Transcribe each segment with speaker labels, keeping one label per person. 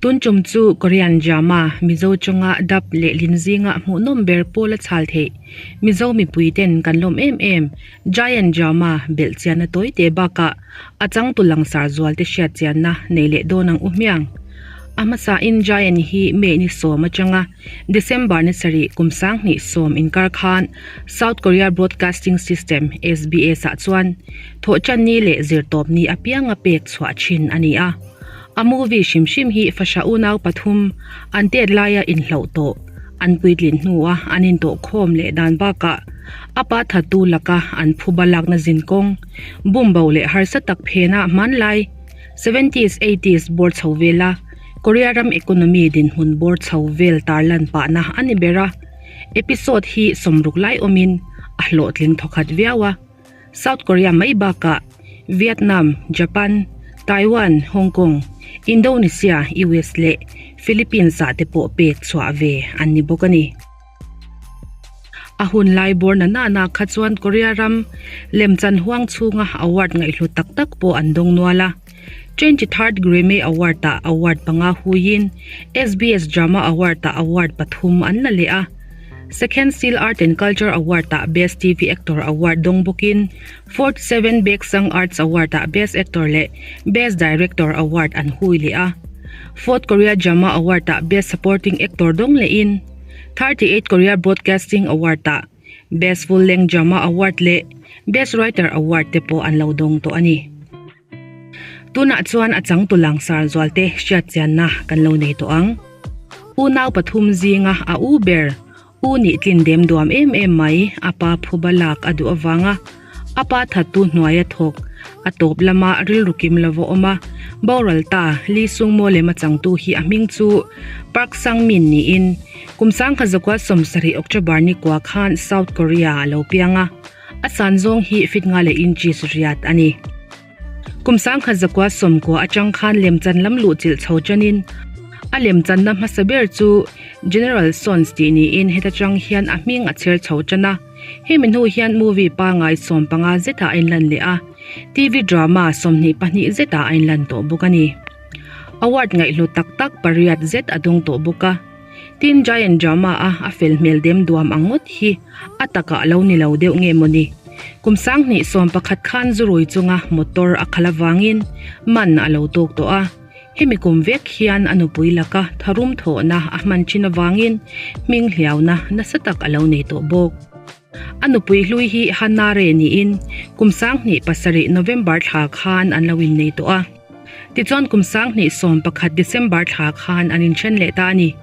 Speaker 1: Tun tum chu Korean drama Mizo chunga dub lehlin zinga hmuhnawm ber pawl a chhal theih. Mizo mipui ten kan lawm em em. Giant drama belh chianna tawi te bakah a changtu langsar zual te hriat chianna nei leh dawn ang u hmiang. A hmasain Giant hi May ni sawm atanga December ni sarih kum sanghnih sawm inkar khan South Korea Broadcasting System, SBS, ah chuan thawhtanni leh zirtawpni apianga pek chhuah thin a ni a. A movie hrim hrim hi Fasha unau pathum an tet laia inhloh tawh an puitlin hnua an intawhkhawm leh dan bakah a pa thattu laka an phuba lakna zinkawng bumbo leh harsa tak phena hmanlai seventies eighties bawr chho vela Korea ram economy dinhmun bawr chho vel tarlan pahna a ni ber a. Episode hi sawmruk lai awmin a hlawhtling thawkhat viau a. South Korea mai bakah Vietnam, Japan, Taiwan, Hong Kong, Indonesia, US leh Philippines ah te pawh pek chhuah ve an ni bawk a ni. A hun lai bawr na nana kha chuan Korea ram lemchan huang chhunga award ngaihlu tak tak pawh an dawng nual a. 23rd Grammy Award ah award panga huiin SBS Drama Award ah award pathum an la leh a. Second Seal Art and Culture Award ah Best TV Actor Award dawng bawkin 47 Baeksang Arts Award ah Best Actor leh Best Director Award an hui leh a. Fourth Korea Drama Award ah Best Supporting Actor dawng lehin 38 Korea Broadcasting Award ah Best Full Length Drama Award leh Best Writer Award te pawh an lo dawng tawh a ni. Tunah chuan a changtu langsar zualte hriatchianna kan lo nei tawh ang. Unau pathum zinga a u ber, u nih tlin dem duam em em mai, a pa phuba lak a duh avanga a pa thattu hnuaia thawk, a tawp lama rilru kim lova awm a, boral ta Lee Sung Mo lema changtu hi a hming chu Park Sang Min niin kum sangkhat zakua sawmsarih October ni kua khan South Korea a lo piang a. A san zawng hi fit nga leh inches riat a ni. Kum sangkhat zakua sawmkua atang khan lemchan lam luh chilh chho tanin a lemchanna hmasa ber chu General Sons tih niin heta tang hian a hming a chher chho tan a. Hemi hnu hian movie pangai 15 zetah a inlan leh a, TV drama 22 zetah a inlan tawh bawk a ni. Award ngaihlu tak tak pariat zet a dawng tawh bawk a. Tin Giant drama a a fel hmel dem duam ang ngawt hi a takah lo ni lo deuh nge mawni. Kum sanghnih 11 khan zurui chunga motor a khalh avangin man a lo tawk tawh a. Hemi kum vek hian a nupui laka tharum thawhna a hman thin avangin hming hliauna nasa tak a lo nei tawh bawk. A nupui hlui hi Hanare niin kum sanghnih pasarih November thla khan an lo innei tawh a. Tichuan kum sanghnih 11 December thla khan an inthen leh ta a ni.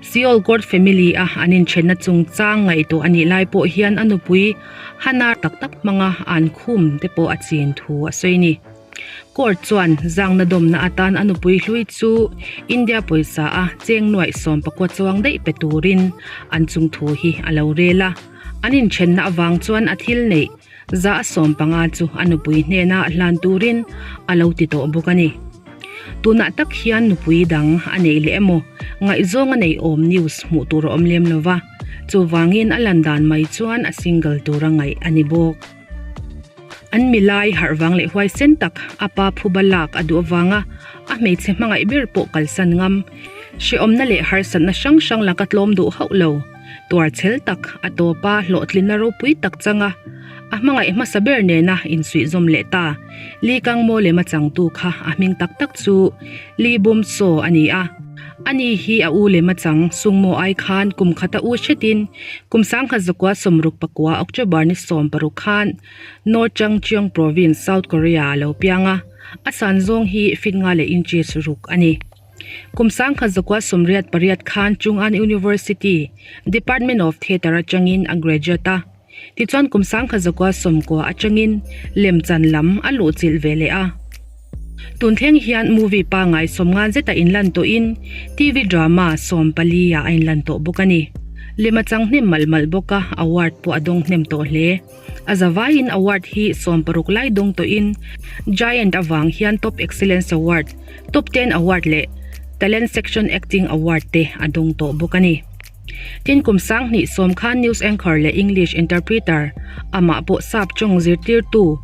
Speaker 1: Seoul Court Family a an inthenna chungchang ngaihtuah a nih lai pawh hian a nupui Hana tak tak hmanga an khum te pawh a chin thu a sawi a ni. Court chuan zangna dawmna atan a nupui hlui chu India pawisa a cheng nuaih 14 chuang daih pe turin an chungthu hi a lo rel a. An inthenna avang chuan a thil neih za a 15 chu a nupui hnena hlan turin a lo ti tawh bawk a ni. Tunah tak hian nupui dang a neih leh emaw ngaihzawng a nei awm news hmuh tur a awm lem lova, chuvangin a lan dan mai chuan a single tura ngaih a ni bawk. An milai harh vang leh huaisen tak a pa phuba lak a duh avanga a hmeichhe hmangaih ber pawh kalsan ngam, hrehawmna leh harsatna hrang hrang laka tlawm duh hauh lo, tuar chhel tak a tawpa hlawhtlinna ropui tak changa a hmangaih hmasa ber nena insuihzawm leh ta Lee Kang Mo lema changtu kha a hming tak tak chu Lee Bum Soo a ni a. Ani hi a u lema chang Sungmo ai khan kum khata u hretin kum sangkhat zakua 69 October ni 16 khan North Chungcheong Province, South Korea a lo piang a, a san zawng hi fit nga leh inches ruk a ni. Kum sangkhat zakua 88 khan Chungan University, Department of Theatre atangin a graduate a. Tichuan kum sangkhat zakua 90 atangin lemchan lam a luh chilh ve leh a. Tun thleng hian movie pangai 50 zeta inlan tawhin TV drama 14 ah a inlan tawh bawk a ni. Lema chang hnem malh malh bawk a, award pawh a dawng hnem tawh hle. A zavaiin award hi 60 lai dawng tawhin Giant avang hian Top Excellence Award, Top Ten Award leh Talent Section Acting Award te a dawng tawh bawk a ni. Tin kum 2010 khan news anchor leh English interpreter, amah pawh sap tawng zirtirtu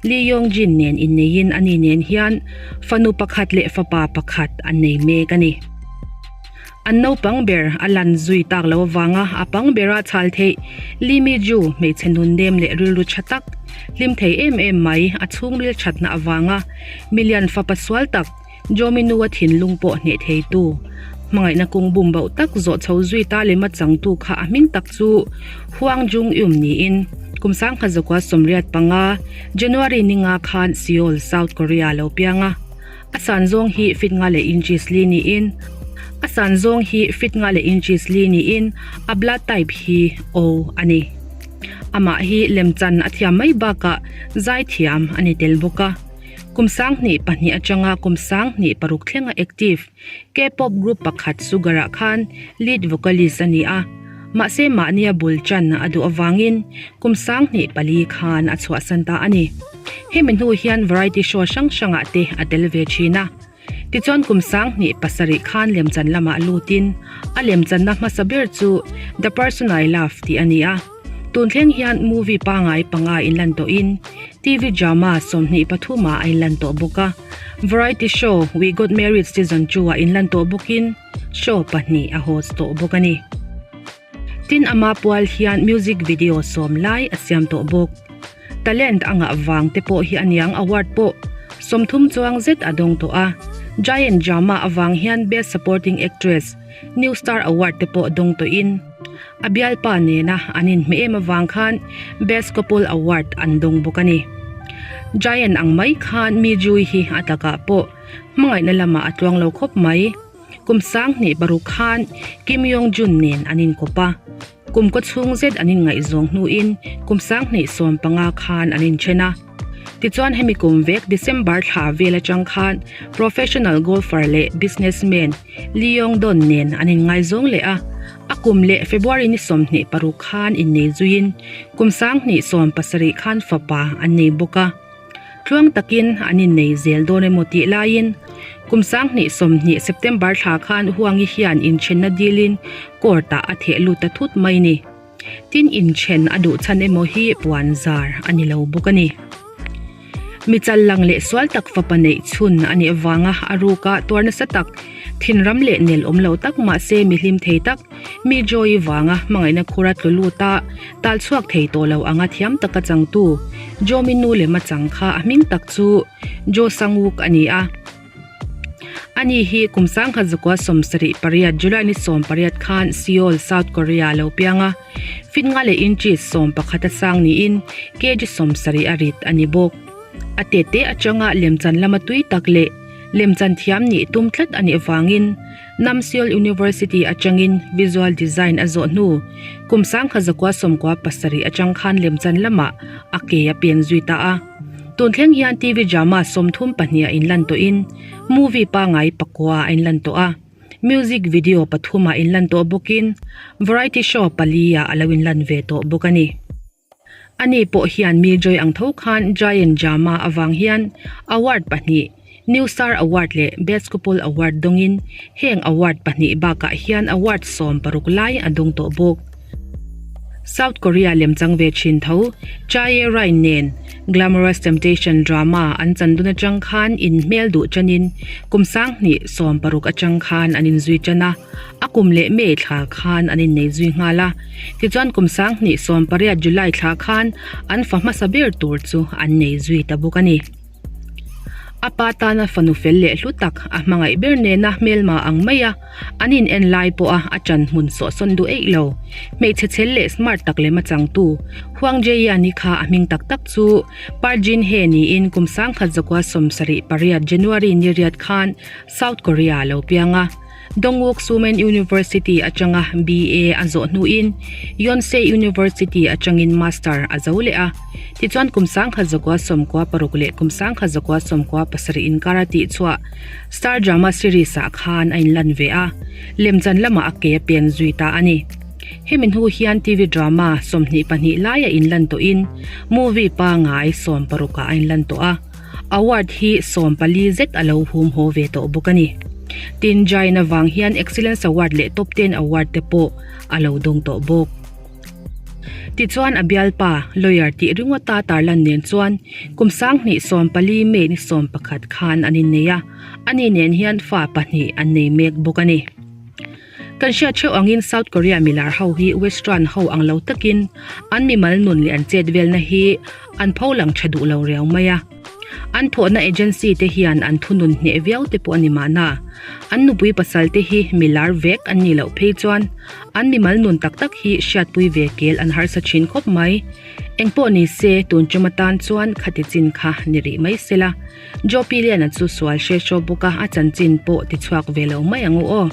Speaker 1: Lee Yong Jin nen inneiin ani nen hian fanu pakhat leh fapa pakhat an nei mek a ni. An naupang ber a lan zui tak lo avanga a pang bera chhal theih Lee Mi Ju hmeichhe nun nem leh rilru tha tak, hlim thei em em mai a chhungril thatna avanga milian fapa sual tak Jominu a thinlung pawh hneh theitu hmangaihna kung bum bauh tak zawh chho zui ta lem a changtu kha a hming tak chu Hwang Jung Eum niin kum 1985 January ninga khan Seoul, South Korea lo piang a. A san zawng hi feet nga leh inches li niin a san zawng hi feet nga leh inches li niin a blood type hi O a ni. Amah hi lemchan a thiam mai bakah zaithiam a ni tel bawk a. Kum 2002 atanga kum 2006 thlenga active K-pop group pakhat Sugar-ah khan lead vocalist a ni a. Mahse mahnia bul chan a duh avangin kum 2004 khan a chhuahsan ta a ni. Hemi hnu hian variety show hrang hrangah te a tel ve thin a. Tichuan kum 2007 khan lemchan lamah lutin a lemchanna hmasa ber chu The Person I Love tih a ni a. Tun thleng hian movie pangai panga inlan tawhin TV drama 23 ah a inlan tawh bawk a. Variety show We Got Married Season 2 ah inlan tawh bawkin show pahnih a host tawh bawk a ni. Tin ama pual hian music video sawm lai a siam tawh bawk. Talent a ngah vang te pawh hi aniang award pawh 30 chuang zet a dawng tawh a. Giant drama avang hian Best Supporting Actress, New Star Award te pawh dawng tawhin a bialpa nena an inhmeh em avang khan Best Couple Award an dawng bawk a ni. Giant ang mai khan Mi Jui hi a takah pawh hmangaihna lamah a tluang lo khawp mai. Kum 2006 khan Kim Yong Jun nen an inkawp a, kum kaw chhung zet an inngaihzawng hnuin kum 2015 khan an inthen a. Tichuan hemi kum vek December thla vel atang khan professional golfer leh businessman Lee Yong Don nen an inngaizawng leh a, a kum leh February ni 26 khan innei zuiin kum 2017 khan fapa an nei bawk a. Tluang takin an innei zel dawn emaw tih laiin kum 2020 September thla khan Huangi hian inthenna dilin court ah a theh lut ta thut mai ni. Tin inthen a duh chhan emaw hi puan zar a ni lo bawk a ni. Mi chal lang leh sual tak fapa neih chhun a nih avanga a ruka tuar nasa tak, thinram leh nel awm lo tak mahse mi hlim thei tak, mi Joy vanga hmangaihna khura tlu lut a, tal chhuak thei tawh lo anga thiam taka changtu Jomi nu lema chang kha a hming tak chu Jo Sangwook a ni a. Ani hi kum 1978 July ni 18 khan Seoul, South Korea lo piang a, feet nga leh inches 11 a sang niin kg 70 a rit a ni bawk. A tete atanga lemchan lama tui tak leh lemchan thiam nih tum tlat a nih avangin Namseoul University atangin visual design a zawh hnu kum 1997 atang khan lemchan lamah a ke a pen zui ta a. Tun thleng hian TV drama 32 a inlan tawhin movie pangai pakua a inlan tawh a, music video pathum a inlan tawh bawkin variety show pali ah a lo inlan ve tawh bawk a ni. Ani pawh hian mi joy ang tho khan Giant drama avang hian award pahnih New Star Award leh Best Couple Award dawngin heng award pahnih bakah hian award 16 lai a dawng tawh bawk. South Korea lemchang ve thin tho Chae Rain nen Glamorous Temptation drama an chan dun atang khan in hmel duh chanin kum 2016 atang khan an inzui tan a, a kum leh May thla khan an innei zui nghal a. Tichuan kum 2018 July thla khan an fa hmasa ber tur chu an nei zui ta bawk a ni. A pa tana fanu fel leh hlu tak a hmangaih ber nena hmelma ang mai a, an in en lai pawha a chan hmun sawhsawn duh eih lo. Hmeichhe chhel leh smart tak lema changtu Huang Jae-yeon-i kha a hming tak tak chu Park Jin-hye niin kum 1978 January ni riat khan South Korea a lo piang a. Dongguk Sumen University atanga BA a zawh hnuin Yonsei University atangin Master a zo leh a. Tichuan kum 1996 leh kum 1997 inkar a tih chhuah Star Drama series ah khan a inlan ve a, lemchan lamah a ke a pen zui ta a ni. Hemi hnu hian TV drama 22 lai a inlan tawhin movie pangai 16 ah a inlan tawh a. Award hi 14 zet a lo hum haw ve tawh bawk a ni. Tin, Giant avang hian Excellence Award leh Top Ten Award te pawh a lo dawng tawh bawk. Tichuan a bialpa, lawyer tih ringawta tarlan nen chuan kum 2014 May ni 11 khan an innei a, ani nen hian fa pahnih an nei mek bawk a ni. Kan hriat theuh angin South Korea milar ho hi Western ho ang lo takin an mimal nun leh an chet velna hi an pho lang tha duh lo riau mai a. An thawhna agency te hian an thunun hneh viau te pawh a ni mahna. An nupui pasal te hi milar vek an nih loh phei chuan an mimal nun tak tak hi hriatpui ve kel an harsa thin khawp mai. Engpawh ni se tun tum atan chuan khati chin kha ni rih mai sela. Jopi Liana chu sual hre hraw bawk a, a chanchin pawh ti chhuak ve lo mai ang u aw.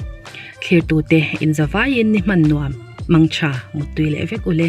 Speaker 1: Thlirtute inzavaiin ni hman nuam, mangtha, muttui leh vek u le.